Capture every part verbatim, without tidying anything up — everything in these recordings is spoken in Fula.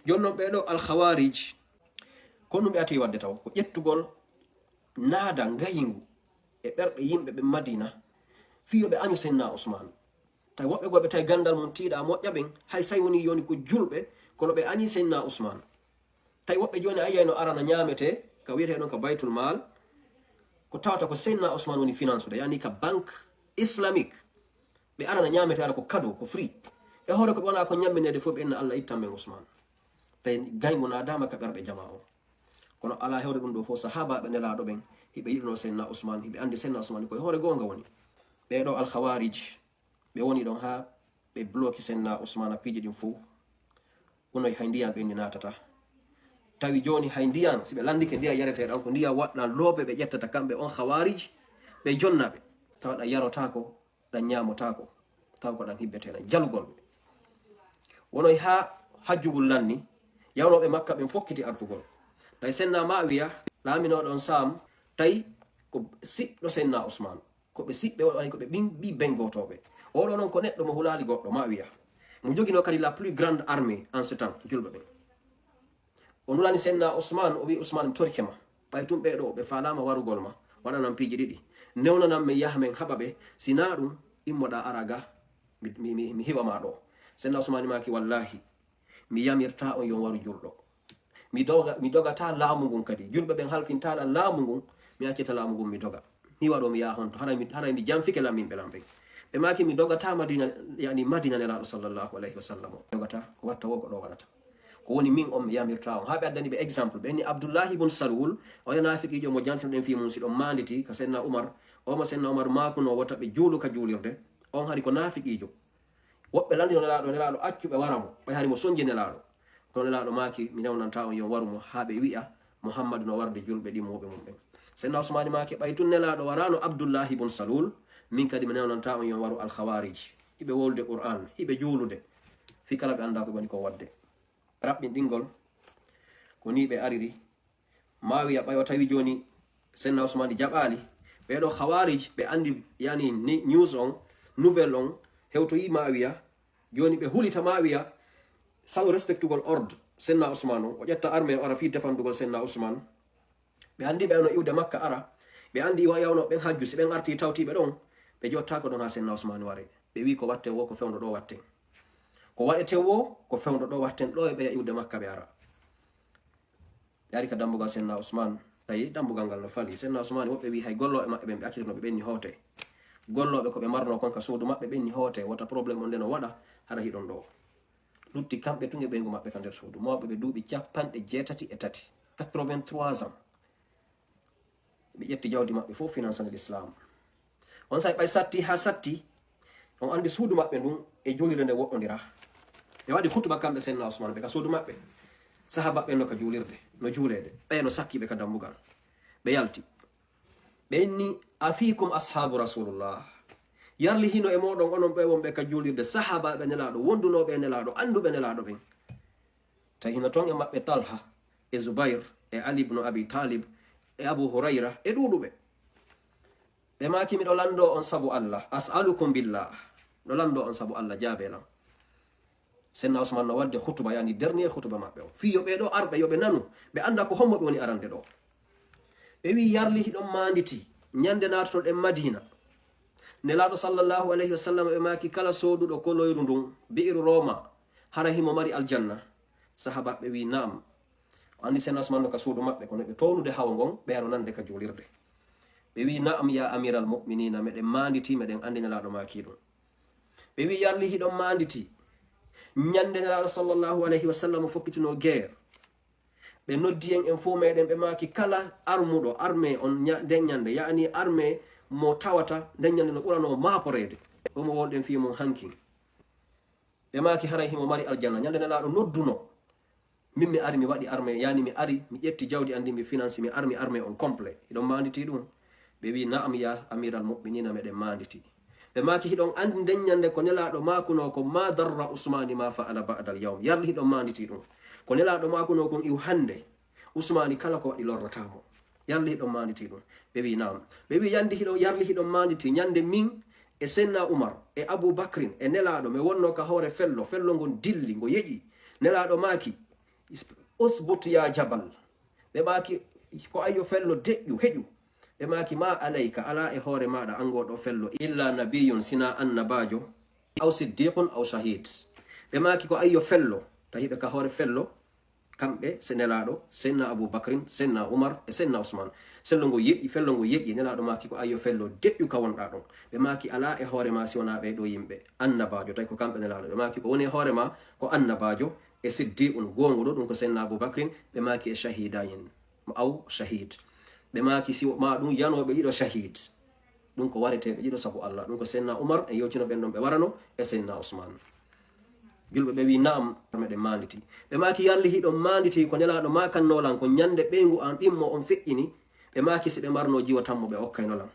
Jooni non ɓee ɗoo Alkhawarij, ko ɗum ɓe ati waɗde taw, ko ƴettugol naada ngayngu e ɓerɗe yimɓe ɓe Madina, fii yo ɓe añu Seydina Usmaan. Tawi woɓɓe goo ɓe tawi ganndal mum tiiɗaa moƴƴa ɓen, hay so wonii jooni ko julɓe, kono ɓe añii Seydina Usmaan. Tawi woɓɓe jooni a yi'ay no arana ñaametee, ka wiyetee ɗon ka Baytul Maal, ko tawata ko Seydina Usmaan woni finansude, yaani ka banque islamique. Ɓe arana ñaametee ara ko cadeau, ko free. E hoore ko ɓe wona ko ñammineede fof, ɓe inna Allah ittan ɓen Usmaan. Tawi ngayngu naadaama ka ɓerɗe jamaa on. Kono alaa hewde ɗum ɗoo fof, sahaabaaɓe Nelaaɗo ɓen, hiɓe yiɗunoo Seydina Usmaan, hiɓe anndi Seydina Usmaan ko e hoore goonga woni. Ɓee ɗoo Alkhawarij, ɓe woni ɗon haa ɓe bloki Seydina Usmaan, piiji ɗin fof. Wonoy hay ndiyan ɓe ni naatata. Tawi jooni hay ndiyan, si ɓe lanndike ndiyan yaretee ɗan, ko ndiyan waɗɗan loope ɓe ƴettata kamɓe on Khawarij, ɓe jonna ɓe. Tawa ɗan yarotaako, ɗan ñaamotaako. Tawa ko ɗan hibbetee ɗan jalugol ɓe. Wonoy haa hajju ngun lanni, yawnooɓe Makka ɓen fokkiti artugol. Tawi Seydina Maawiya, laaminooɗo on Saam, tawi ko siɗɗo Seydina Usmaan. Ko ɓe siɓɓe, waɗi ko ɓe ɓin-, ɓii bengotooɓe. Oɗo non ko neɗɗo mo hulaali goɗɗo, Maawiya. Mo joginoo kadi la plus grande armée en ce temps, julɓe ɓen. O nulani Seydina Usmaan, o wi'i, "Usmaan, mi torike ma. Ɓay tun ɓee ɗoo, ɓe faalaama warugol ma. Waɗanan piiji ɗiɗi. Newnanan men, yaha men haɓa ɓe. Si naa ɗum, immoɗaa ara ga, mi, mi, mi, mi hiwa ma ɗoo." Seydina Usmaan maaki, "Wallaahi, mi yamirtaa on yo on waru julɗo. Mi doga, mi dogataa laamu ngun kadi. Julɓe ɓen halfintaa lan laamu ngun, mi accita laamu ngun, mi doga. Mi waɗoo, mi yaha honto? Haray mi, haray mi janfike lamminɓe lan ɓen." Ɓe maaki, "Mi dogataa Madina, yani Madina Nelaaɗo sallallahu alayhi wa sallam. Mi dogataa, ko watta woo ko ɗoo waɗata. Ko woni min on, mi yamirtaa on." Haa ɓe addani ɓe exemple. Ɓe inni Abdullahi ibn Salul, oya naafiqiijo mo jantinɗen fii mum, si ɗon maanditi ka Seydina Umar, o mo Seydina Umar maakunoo wota ɓe juulu ka juulirde, on hari ko naafiqiijo. Woɓɓe lanndino Nelaaɗo, Nelaaɗo accu ɓe wara mo, ɓay hari mo sonji Nelaaɗo. Kono Nelaaɗo maaki, "Mi newnantaa on yo on waru mo haa ɓe wi'a Muhammadu no warde julɓe ɗimooɓe mum ɓen." Seydina Usmaani maaki, "Ɓay tun Nelaaɗo waraano Abdullahi bun Salul, min kadi mi newnantaa on yo on waru Alkhawaarij. Hiɓe wowlude Qur'aan, hiɓe juulude. Fii kala ɓe anndaa ko ɓe woni ko waɗde." Raɓɓinɗingol, ko nii ɓe ariri. Maawiya, ɓay o tawi jooni Seydina Usmaani jaɓaali. Ɓee ɗoo Khawaarij, ɓe anndi, yani, ni, news on, nouvelle on, hewtoyi Maawiya. Jooni ɓe hulita Maawiya, sabu respectugol ordre Seydina Usmaan on. O ƴetta armée o ara fii defandugol Seydina Usmaan. Ɓe anndi ɓe no iwde Makka ara. Ɓe anndi wa yawno ɓen hajju, si ɓen artii tawtii ɓe ɗon, ɓe jottaako ɗon haa Seydina Usmaan ware. Ɓe wi'i ko watten woo, ko fewndo ɗoo watten. Ko waɗeten woo, ko fewndo ɗoo watten, ɗoo e ɓe iwde Makka ɓe ara. Ɓe ari ka dambugal Seydina Usmaan, tawi dambugal ngal no fali. Seydina Usmaan, woɓɓe wi'i hay gollooɓe maɓɓe ɓen ɓe accituno ɓe ɓenni hoote. Gollooɓe ko ɓe marnoo kon ka suudu maɓɓe ɓenni hoote, wota problème on nde no waɗa, hara hiɗon ɗoo. Lutti kamɓe tun e ɓeyngu maɓɓe ka nder suudu. Mawɓe ɓe duuɓi capanɗe jeetati e tati, quatre-vingt-trois ans. Ɓe ƴetti jawdi maɓɓe fof, financani l'islam. On say ɓay satti haa satti, on anndi suudu maɓɓe ndun e juulirde nde woɗɗondira. Ɓe waɗi hutuba kamɓe Seydina Usmaan, ɓe ka suudu maɓɓe. Sahaba ɓen no ka juulirde, no juuleede. Ɓe no sakki ɓe ka dambugal. Ɓe yalti. Ɓe inni, "Afiikum ashaabu Rasulullah." Yarli hino e mooɗon onon ɓe wonɓe ka juulirde, sahaabaaɓe Nelaaɗo, wondunooɓe e Nelaaɗo, annduɓe Nelaaɗo ɓen. Tawi hino ton e maɓɓe Talha, e Zubayr, e Ali ibn Abi Talib, e Abu Hurayra, e ɗuuɗuɓe. Ɓe maaki, "Miɗo lanndoo on sabu Allah, as'alukum billah." Miɗo lanndoo on sabu Allah, jaabee lan. Seydina Usmaan no waɗde hutuba, yani dernier hutuba maɓɓe o. Fii yo ɓee ɗoo arɓe, yo ɓe nanu, ɓe annda ko hombo ɓe woni arande ɗoo. Ɓe wi'i, "Yarli hiɗon maanditi, ñande naatoton ɗen Madiina. Nelaaɗo sallallahu alayhi wa sallam ɓe maaki, kala sooduɗo koloyru ndun, bi'iru Rooma, hara himo mari aljanna." Sahaabaaɓe wi'i, "Na'am." O anndi Seydina Usmaan no ka suudu maɓɓe, kono ɓe townude hawa ngon, ɓe aro nande ka juulirde. Ɓe wi'i, "Na'am, ya amiral mu'miniina, meɗen maanditi, meɗen anndi Nelaaɗo maaki ɗum." Ɓe wi'i, "Yarli hiɗon maanditi, ñande Nelaaɗo sallallahu alayhi wa sallam fokkitunoo guerre. Ɓe noddi en, en fof meɗen, ɓe maaki, kala armuɗo, armée on ña-, nden ñande, yaani armée mo tawata nden ñande no ɓuranoo maaporeede." Ɗum o wowluɗen fii mum hankin. Ɓe maaki, "Haray himo mari aljanna." Ñande Nelaaɗo nodduno, "Min mi ari, mi waɗi armée, yani mi ari, mi ƴetti jawdi an ndi, mi finansi, mi armi armée on complet. Hiɗon maanditi ɗum?" Ɓe wi'i, "Na'am, ya amiral mu'miniina, meɗen maanditi." Ɓe maaki, "Hiɗon anndi nden ñande ko Nelaaɗo maakunoo kon, ma darra Usmaani ma fa'ala ba'dal yawm. Yarli hiɗon maanditi ɗum. Ko Nelaaɗo maakunoo kon iw hannde, Usmaani kala ko waɗi lorrataa mo. Yarli hiɗon maanditi ɗum." Ɓe wi'i, "Na'am." Ɓe wi'i, "Yandi hiɗon, yarli hiɗon maanditi ñande min e Seydina Umar, e Abu Bakrin, e Nelaaɗo, mi wonnoo ka hoore fello, fello ngon dilli, ngo yeƴi. Nelaaɗo maaki, Usbut ya jabal. Ɓe maaki, ko ayyo fello deƴƴu, heƴu. Ɓe maaki, ma alayka, alaa e hoore maaɗa, an ngoo ɗoo fello, illa nabiyun, sinaa annabaajo, aw siddiqun, aw shahid. Ɓe maaki, ko ayyo fello, tawi ɓe ka hoore fello, kamɓe, se Nelaaɗo, Senna Abu Bakrin, Senna Umar, e Senna Usman. Fello ngo yeƴƴi, fello ngo yeƴƴi, Nelaaɗo maaki, ko ayyo fello deƴƴu ka wonɗaa ɗon. Ɓe maaki, alaa e hoore maa si wonaa ɓee ɗoo yimɓe, annabaajo, tawi ko kamɓe Nelaaɗo. Ɓe maaki, ko woni e hoore maa, ko annabaajo, e siddiqun, goonguɗo, ɗum ko Senna Abu Bakrin, ɓe maaki e shahidayin. Aw shahid. Ɓe maaki si ma ɗum yanooɓe ɗiɗo shahid. Ɗum ko wareteeɓe ɗiɗo sabu Allah. Ɗum ko Senna Umar e yewtino ɓen ɗon ɓe warano e Senna Usman. Julɓe ɓe wi, na'am, meɗen maanditi. Ɓe maaki, yalli hiɗon maanditi ko Nelaaɗo maakannoo lan ko ñande ɓeyngu an ɗimmo on feƴƴini? Ɓe maaki si ɓe marno jiwo tammo ɓe okkayno lan.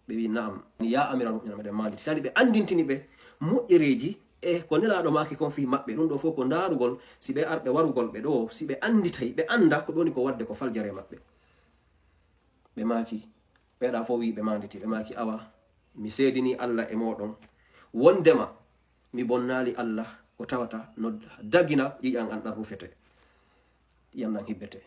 Ɓe wi, na'am. Ya amiral mu'minin, meɗen maanditi. Sani ɓe anndintini ɓe moƴƴereeji e ko Nelaaɗo maaki kon fii maɓɓe. Ɗum ɗoo fof ko ndaarugol, si ɓe arɓe warugol ɓe ɗoo, si ɓe annditay, ɓe annda ko ɓe woni ko waɗde ko faljere maɓɓe. Ɓe maaki, ɓeeɗa fof wi ɓe maanditi. Ɓe maaki, awa, mi seedinii Allah e mooɗon, wonndema mi bonnaali Allah ko tawata no dagina ƴiƴan an ɗan rufete, ƴiƴan ɗan hibbete.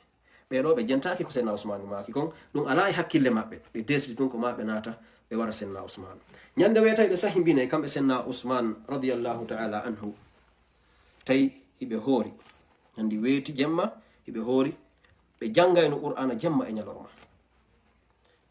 Ɓee ɗoo ɓe jentaaki ko Senna Usmaani maaki kon, ɗum alaa e hakkille maɓɓe. Ɓe desdi tun ko maa ɓe naata, ɓe wara Senna Usmaan. Ñande weetay ɓe sahimbinay, kamɓe Senna Usmaan radiyallahu ta'ala anhu. Tawi hiɓe hoori. Ñandi weeti jemma, hiɓe hoori. Ɓe janngayno Qur'aana jemma e ñalorma.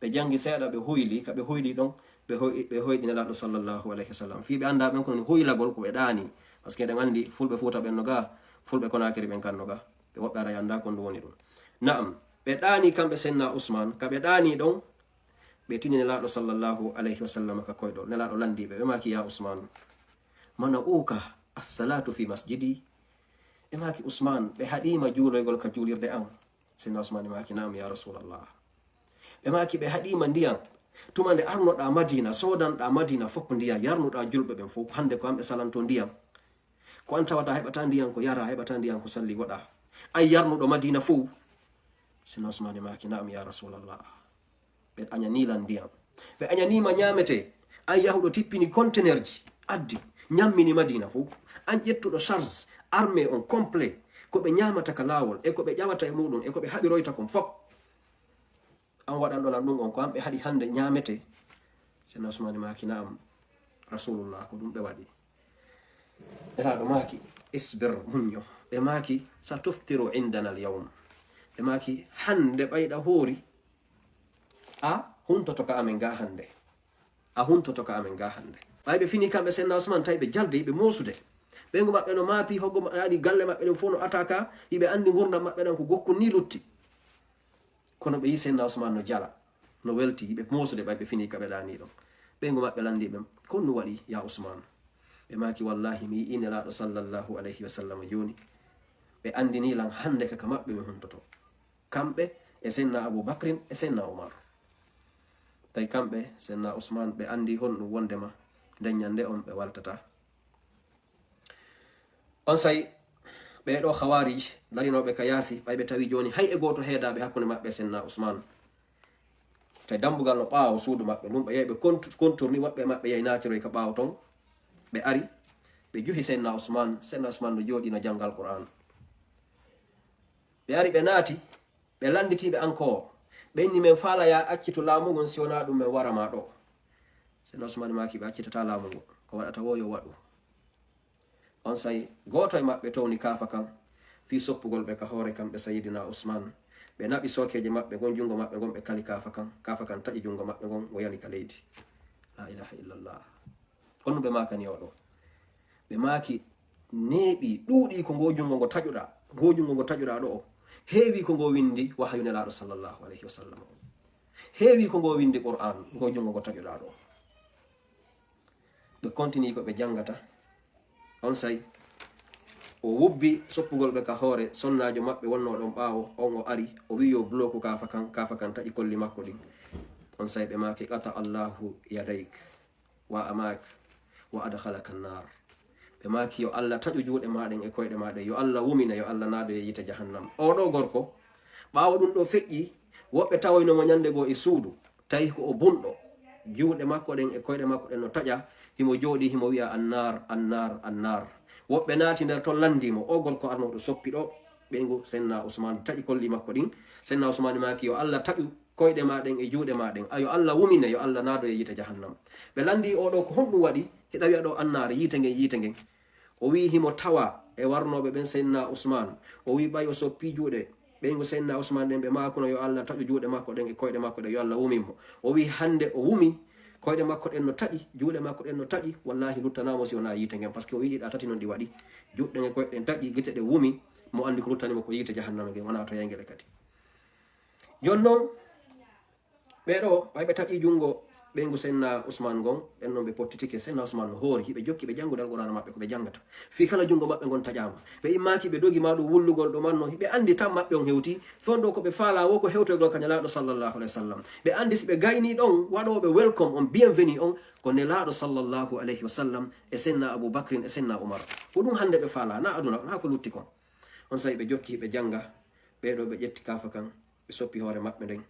Ɓe janngi seeɗa, ɓe huyli, ka ɓe huyli ɗon, ɓe hoy-, ɓe hoyɗi Nelaaɗo sallallahu alayhi wa sallam. Fii ɓe annda ɓen ko woni huylagol ko ɓe ɗaani. Parce que eɗen anndi Fulɓe Fuuta ɓen no ga, Fulɓe Konaakiri ɓen kan no ga. Ɓe woɓɓe aray annda ko ɗum woni ɗum. Na'am, ɓe ɗaani kamɓe Senna Usmaan, ka ɓe ɗaani ɗon, ɓe tini Nelaaɗo sallallahu alayhi wa sallam ka koyɗol. Nelaaɗo lanndii ɓe, ɓe maaki, ya Usmaan, mana'uka as-salatu fi masjidi? Ɓe maaki, Usmaan, ɓe haɗiima juuloygol ka juulirde an? Senna Usmaani maaki, na'am, ya Rasulallah. Ɓe maaki, ɓe haɗiima ndiyan. Tuma nde arnoɗaa Madiina, soodanɗaa Madiina fof ndiyan, yarnuɗaa julɓe ɓen fof, hannde ko an ɓe salanto ndiyan. Ko an tawata heɓataa ndiyan ko yaraa, heɓataa ndiyan ko salligoɗaa. An yarnuɗo Madiina fof. Senna Usmaani maaki, na'am, ya Rasulallah. Ɓe añanii lan ndiyan. Ɓe añaniima ñaametee. An yahuɗo tippini kontenerji, addi, ñammini Madiina fof. An ƴettuɗo charge, armée on complet, ko ɓe ñaamata ka laawol, e ko ɓe ƴawata e muuɗum, e ko ɓe haɓiroyta kon fof. An waɗanɗo lan ɗum on, ko an ɓe haɗi hannde ñaametee. Senna Usmaani maaki, na'am, Rasulullah, ko ɗum ɓe waɗi. Nelaaɗo maaki, isbir, muñño. Ɓe maaki, satuftiru indana al-yawm. Ɓe maaki, hannde ɓayɗa hoori, a huntoto ka amen ga hannde. A huntoto ka amen ga hannde. Ɓay ɓe fini kamɓe Senna Usmaan, tawi ɓe jalde, ɓe moosude. Ɓeyngu maɓɓe no maapi, hoggo ma-, yaani galle maɓɓe ɗen fof no ataka, hiɓe anndi ngurndan maɓɓe ɗan ko gokkun ni lutti. Kono ɓe yi Senna Usmaan no jala, no welti, ɓe moosude ɓay ɓe fini ka ɓe ɗaani ɗon. Ɓeyngu maɓɓe lanndi ɓe, ko ɗum waɗi, ya Usmaan? Ɓe maaki, wallahi, mi yi'i Nelaaɗo sallallahu alayhi wa sallam jooni. Ɓe anndini lan hannde ka, ka maɓɓe mi huntoto. Kamɓe e Senna Abu Bakrin e Senna Umar. Tawi kamɓe, Senna Usmaan, ɓe anndi honɗum wondema nden ñande on ɓe waltata. Onsay ɓee ɗoo Khawarij darinooɓe ka yaasi, ɓay ɓe tawi jooni hay e gooto heedaaɓe hakkunde maɓɓe e Senna Usmaan. Tawi dambugal no ɓaawo suudu maɓɓe ndun, ɓe yahi ɓe kontu-, konturni, woɓɓe maɓɓe yahi naatiroy ka ɓaawo ton, ɓe ari, ɓe juhi Senna Usmaan, Senna Usmaan no jooɗii no janngal Qur'aan. Ɓe ari ɓe naati, ɓe lannditi ɓe ankoo, ɓe inni, men faala ya accitu laamu ngun si wonaa ɗum men wara ma ɗoo. Senna Usmaan maaki ɓe accitataa laamu ngun, ko waɗata woo yo waɗu. Onsay gooto e maɓɓe towni kaafa kan fii soppugol ɓe ka hoore kamɓe Sayyidina Usmaan. Ɓe naɓi sookeeje maɓɓe ngon, junngo maɓɓe ngon, ɓe kali kaafa kan, kaafa kan taƴi junngo maɓɓe ngon, ngo yani ka leydi. La ilaha illallah. Honno ɓe maakani oo ɗoo? Ɓe maaki, neeɓi, ɗuuɗi ko ngoo junngo ngo taƴuɗaa, ngoo junngo ngo taƴuɗaa ɗoo, heewi ko ngoo winndi wahayu Nelaaɗo sallallahu alayhi wa sallam on. Heewi ko ngoo winndi Qur'aan, ngoo junngo ngo taƴuɗaa ɗoo. Ɓe kontinii ko ɓe janngata. Onsay o wubbi soppugol ɓe ka hoore, sonnaajo maɓɓe wonnoo ɗon ɓaawo on, o ari, o wi'i yo bloku kaafa kan, kaafa kan taƴi kolli makko ɗin. Onsay ɓe maaki, qata Allahu yadayk wa amaak wa adkhalaka annar. Ɓe maaki, yo Allah taƴu juuɗe maa ɗen e koyɗe maa ɗen, yo Allah wumine, yo Allah naado e yiite jahannam. Oo ɗoo gorko, ɓaawo ɗum ɗoo feƴƴi, woɓɓe tawoyno mo ñande goo e suudu, tawi ko o bunɗo. Juuɗe makko ɗen e koyɗe makko ɗen no taƴa, himo jooɗii, himo wi'a, annar, annar, annar. Woɓɓe naati nder ton, lanndii mo, oo gorko arnooɗo soppi ɗoo. Ɓeyngu Senna Usman taƴi kolli makko ɗin. Senna Usman maaki, "Yo Allah taƴu koyɗe ma ɗen e juuɗe ma ɗen. A yo Allah wumine, yo Allah naado e yiite jahannama." Ɓe lanndi, "O ɗo ko honɗum waɗi? Hiɗa wi'a ɗo annaare, yiite ngen, yiite ngen." O wi'i himo tawa e warnooɓe ɓen Senna Usman. O wi'i ɓay o soppi juuɗe, ɓeyngu Senna Usman ɗen ɓe maakuno, "Yo Allah taƴu juuɗe makko ɗen e koyɗe makko ɗen, yo Allah wumin mo." O wi'i hannde o wumi, koyɗe makko ɗen no taƴi, juuɗe makko ɗen no taƴi, wallahi luttanaamo si wonaa yiite ngen, parce que o wi'i ɗa tati non ɗi waɗi, juuɗe ɗen e koyɗe ɗen taƴi, gite ɗen wumi, mo anndi ko luttani mo ko yiite jahannama ngen, wonaa to yayngel e kadi. Jon non, ɓee ɗo, ɓay ɓe taƴi junngo ɓeyngu Senna Usman ngon, ɓen non ɓe pottitike, Senna Usman no hoori, hiɓe jokki ɓe janngude Alqur'aana maɓɓe ko ɓe janngata. Fii kala junngo maɓɓe ngon taƴaama. Ɓe immaaki ɓe dogi maa ɗum wullugol ɗo manno, hiɓe anndi tan maɓɓe on hewti, fewndo ko ɓe faalaa wo ko hewtoygol ka Nelaaɗo sallallahu alayhi wa sallam. Ɓe anndi si ɓe gaynii ɗon, waɗooɓe welcome on, bienvenue on, ko Nelaaɗo sallallahu alayhi wa sallam e Senna Abu Bakrin e Senna Umar. Ko ɗum hannde ɓe faalaa, na aduna, na ko lutti kon. On sa'i ɓe jokki ɓe jannga, ɓee ɗo ɓe ƴetti kaafa kan, ɓe soppi hoore maɓɓe nden.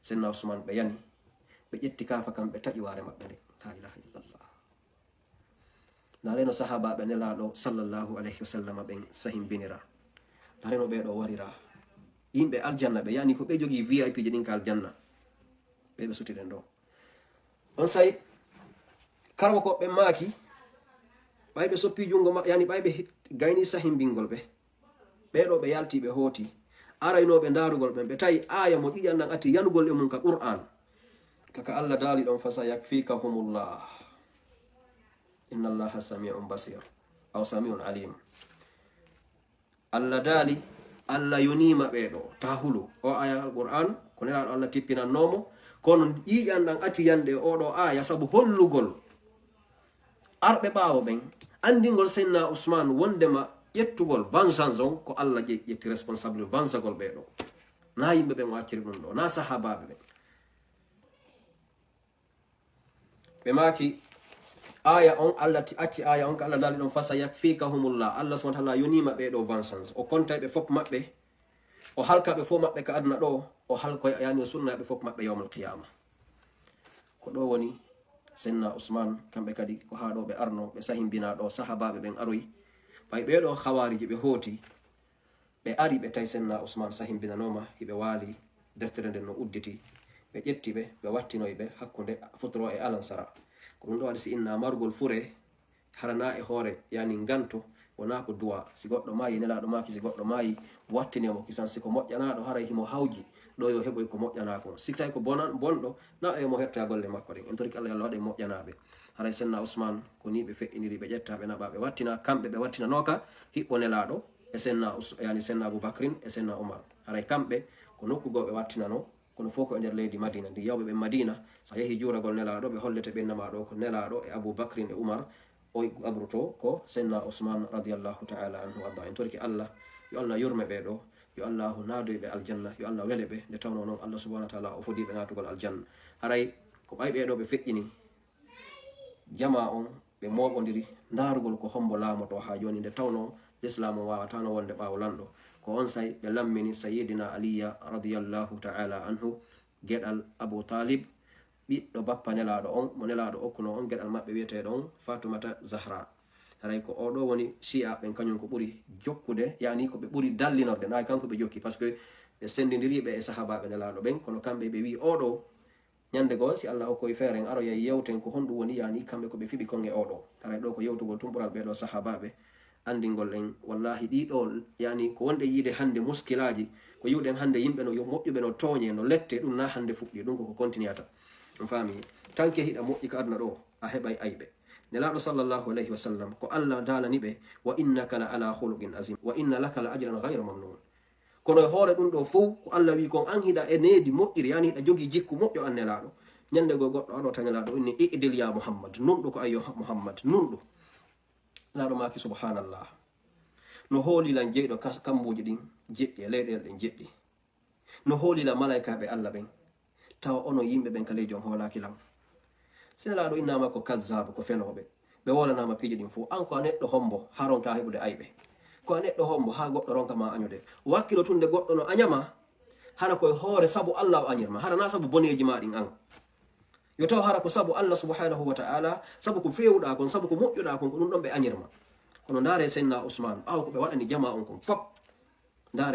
Senna Usman ɓe yani, ɓe ƴetti kaafa kan, ɓe taƴi waare maɓɓe nden. La ilaha illallah. Ndaaree no sahaabaaɓe Nelaaɗo sallallahu alayhi wa sallam ɓen sahimbinira. Ndaaree no ɓee ɗo warira. Yimɓe aljanna ɓe, yani ko ɓe jogii V I P ji ɗin ka aljanna. Ɓee ɓe sutiɗen ɗo. On sa'i, karwa ko ɓe maaki, ɓay ɓe soppi junngo ma-, yani ɓay ɓe hi-, gayni sahimbingol ɓe. Ɓee ɗo ɓe yalti, ɓe hooti. Araynooɓe ndaarugol ɓen, ɓe tawi aaya mo ƴiƴan ɗan ati yanugol e mum ka Qur'aan. Kaka Allah daali ɗon, "Fasayakfikahumullah. Innallaha sami'un basir." Aw sami'un alim. Allah daali, Allah yoniima ɓee ɗo. Taa hulu. O aaya Alqur'aan, ko Nelaaɗo Allah tippinannoo mo. Kono ƴiiƴan ɗan ati yande e oo ɗoo aaya sabu hollugol arɓe ɓaawo ɓen, anndingol Seydina Usmaan wondema ƴettugol vengeance on ko Allah je-, ƴetti responsable vansagol ɓee ɗo. Na yimɓe ɓen o acciri ɗum ɗo, na sahaabaaɓe ɓen. Ɓe maaki, aaya on, Allah ti-, acci aaya on, ka Allah daali ɗon, "Fasayakfikahumullah." Allah subhanahu wa ta'ala yoniima ɓee ɗo vengeance. O kontay ɓe fof maɓɓe, o halka ɓe fof maɓɓe ka aduna ɗo, o halkoy, yani o sunna ɓe fof maɓɓe yawmal qiyama. Ko ɗo woni Senna Usman, kamɓe kadi ko haa ɗo ɓe arno, ɓe sahimbina ɗo, sahabaaɓe ɓen aroy. Ɓay ɓee ɗo Khawariji ɓe hooti, ɓe ari ɓe tawi Senna Usman sahimbinanooma, hiɓe waali, deftere nden no udditi. Ɓe ƴetti ɓe, ɓe wattinoy ɓe hakkunde futuro e alansara. Ko ɗum ɗo waɗi si inna marugol fure, hara na e hoore, yani nganto, wona ko duwa. Si goɗɗo maayi, Nelaaɗo maaki, si goɗɗo maayi, wattine mo, kisan si ko moƴƴanaaɗo, haray himo hawji, ɗo yo heɓoy ko moƴƴanaa kon. Si tawi ko bonan-, bonɗo, na e mo hettoya golle makko ɗen. En torike Allah, yo Allah waɗe moƴƴanaaɓe. Haray Senna Usman, ko ni ɓe feƴƴiniri, ɓe ƴetta, ɓe naɓa, ɓe wattina, kamɓe ɓe wattinanooka, hiɓɓo Nelaaɗo, e Senna Us-, yani Senna Abu Bakrin, e Senna Umar. Haray kamɓe, ko nokku goo ɓe wattinano, kono fof ko e nder leydi Madina. Ndi yawɓe ɓen Madina, so a yehi juuragol Nelaaɗo, ɓe hollete ɓe innama ɗo ko Nelaaɗo e Abu Bakrin e Umar, o abruto ko Senna Usman radiyallahu ta'ala anhu arda. En torike Allah, yo Allah yurme ɓee ɗo, yo Allahu naadoy ɓe aljanna, yo Allah wele ɓe, nde tawno noon Allah subhanahu wa ta'ala o fodi ɓe naatugol aljanna. Haray ko ɓay ɓee ɗo ɓe feƴƴini, jamaa on, ɓe mooɓondiri ndaarugol ko hombo laamoto haa jooni, nde tawno Lislaam on waawataano wonde ɓaawo lanɗo. Ko on say ɓe lammini Sayyidina Aliya radiyallahu ta'ala anhu, geɗal Abu Talib, ɓiɗɗo bappa Nelaaɗo on, mo Nelaaɗo okkuno on geɗal maɓɓe wi'eteeɗo on Fatumata Zahra. Haray ko oo ɗoo woni Shi'a ɓen, kañum ko ɓuri jokkude, yani ko ɓe ɓuri dallinorde, na e kanko ɓe jokki, parce que ɓe senndindiri ɓe e sahaabaaɓe Nelaaɗo ɓen, kono kamɓe ɓe wi'i oo ɗoo Ñande goo, si Allah hokkoy feere, en aroyay yewten ko honɗum woni, yani, kamɓe ko ɓe fiɓi kon e oo ɗoo. Haray ɗoo ko yewtugol tun ɓural ɓee ɗoo sahaabaaɓe anndingol en. Wallahi, ɗii ɗoo, yani, ko wonɗen yiide hannde muskilaaji, ko yi'uɗen hannde yimɓe no yo moƴƴuɓe no tooñe, no lette, ɗum na hannde fuɗɗi, ɗum ko ko kontiniyata. On faami? Tanke hiɗa moƴƴi ka aduna ɗoo, a heɓay ayɓe. Nelaaɗo sallallahu alayhi wa sallam, ko Allah daalani ɓe, "Wa innaka la ala khuluqin azim, wa inna laka la ajran ghayra mamnun." Kono e hoore ɗum ɗoo fow, ko Allah wi'i kon, an hiɗa e needi moƴƴiri, yani hiɗa jogii jikku moƴƴo an Nelaaɗo. Ñande goo goɗɗo aroo ta Nelaaɗo, inni, "I'dil ya Muhammad, nunɗu ko ayyo Muhammad, nunɗu." Nelaaɗo maaki, "Subhanallah. No hooli lan jeyɗo kas-, kambuuji ɗin jeɗɗi e leyɗeele ɗen jeɗɗi. No hooli lan malaykaaɓe Allah ɓen. Tawa onon yimɓe ɓen ka leydi on hoolaaki lan." Si Nelaaɗo innaama ko kazzaabu, ko fenooɓe, ɓe wolanaama piiji ɗin fow. An ko a neɗɗo hombo haa ronka heɓude ayɓe? Ko a neɗɗo hombo haa goɗɗo ronka ma añude? Wakkilo tun nde goɗɗo no aña ma, hara koye hoore sabu Allah o añir ma, hara na sabu boneeji ma ɗin an. Yo taw hara ko sabu Allah subhanahu wa ta'ala, sabu ko feewuɗaa kon, sabu ko moƴƴuɗaa kon, ko ɗum ɗon ɓe añir ma. Kono ndaare Seydina Usmaan, ɓaawo ko ɓe waɗani jamaa on kon fop, Ndaar